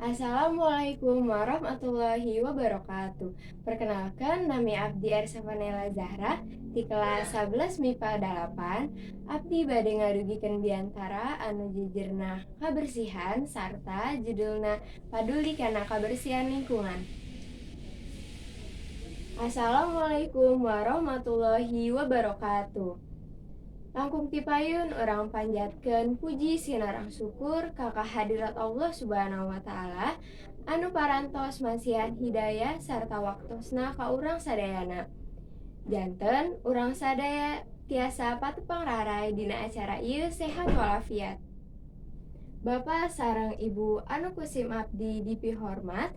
Assalamualaikum warahmatullahi wabarakatuh. Perkenalkan, nami abdi Ersa Vanella Zahra di kelas 11 MIPA 8. Abdi bade ngadugikeun biantara anu jejerna kabersihan sarta judulna paduli kana kabersihan lingkungan. Assalamualaikum warahmatullahi wabarakatuh. Langkung ti payun urang panjatkeun puji sinareng syukur ka kahadirat Allah Subhanahu wa Ta'ala anu parantos masihan hidayah sarta waktosna ka urang sadayana. Janten urang sadaya tiasa patepang raray dina acara ieu sehat walafiat. Bapak sareng Ibu anu ku sim abdi dipihormat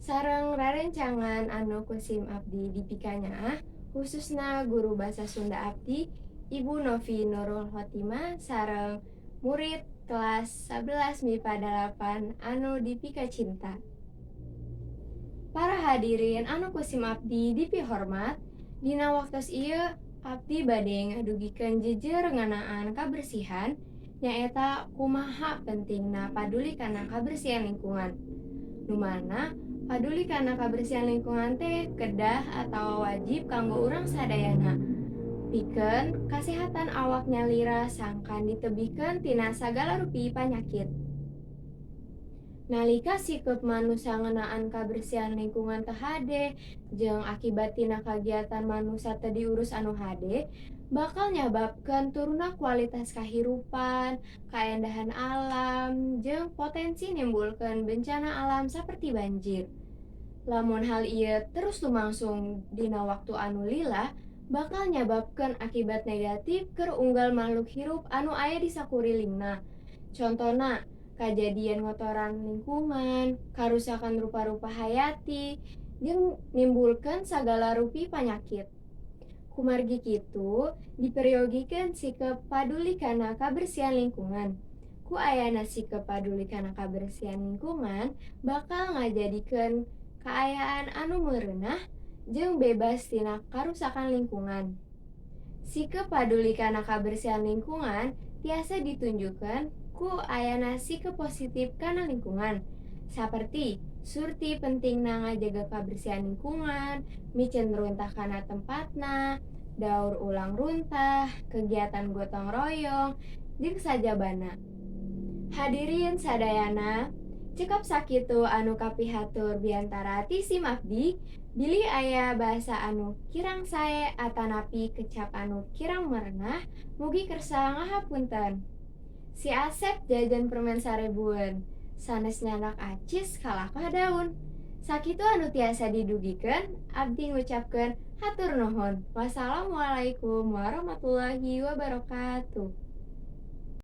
sareng rerencangan anu ku sim abdi dipikanyaah, khususna guru basa Sunda abdi, Ibu Novi Nurul Khotimah, sareng murid kelas 11 MIPA 8 anu dipika cinta. Para hadirin anu ku sim abdi dipihormat, dina waktos ieu abdi bade ngadugikeun jejer ngeunaan kabersihan, nyaeta kumaha pentingna paduli kana kabersihan lingkungan. Nu mana paduli kana kabersihan lingkungan teh kedah atawa wajib kanggo urang sadayana. Pikeun kasehatan awak nyalira sangkan ditebihkeun tina sagala rupi panyakit. Nalika sikep manusa ngeunaan kabersihan lingkungan teu hade jeung akibat tina kagiatan manusa teu diurus anu hade, bakal nyababkeun turunna kualitas kahirupan, kaendahan alam, jeung potensi nimbulkeun bencana alam saperti banjir. Lamun hal ieu terus lumangsung dina waktu anu lila, bakal nyababkeun akibat negatif keur unggal makhluk hirup anu aya di sakurilingna. Contona, kajadian ngotoran lingkungan, karusakan rupa-rupa hayati, jeung nimbulkeun sagala rupi panyakit. Kumargi kitu, diperyogikeun sikep paduli kana kabersihan lingkungan. Ku ayana sikep paduli kana kabersihan lingkungan bakal ngajadikeun kaayaan anu mereunah jeung bebas tina karusakan lingkungan. Sikep paduli kana kabersihan lingkungan tiasa ditunjukkeun ku ayana sikep positif kana lingkungan, saperti surti pentingna ngajaga kabersihan lingkungan, miceun runtah kana tempatna, daur ulang runtah, kegiatan gotong royong, jeung sajabana. Hadirin sadayana, cekap sakitu anu kapihatur biantara ti sim abdi, bilih aya basa anu kirang sae atanapi kecap anu kirang merenah, mugi kersa ngahapunten. Si Asep jajan permen sarebueun, sanes nyandak acis kalakah daun. Sakitu anu tiasa didugikeun, abdi ngucapkeun hatur nuhun. Wassalamualaikum warahmatullahi wabarakatuh.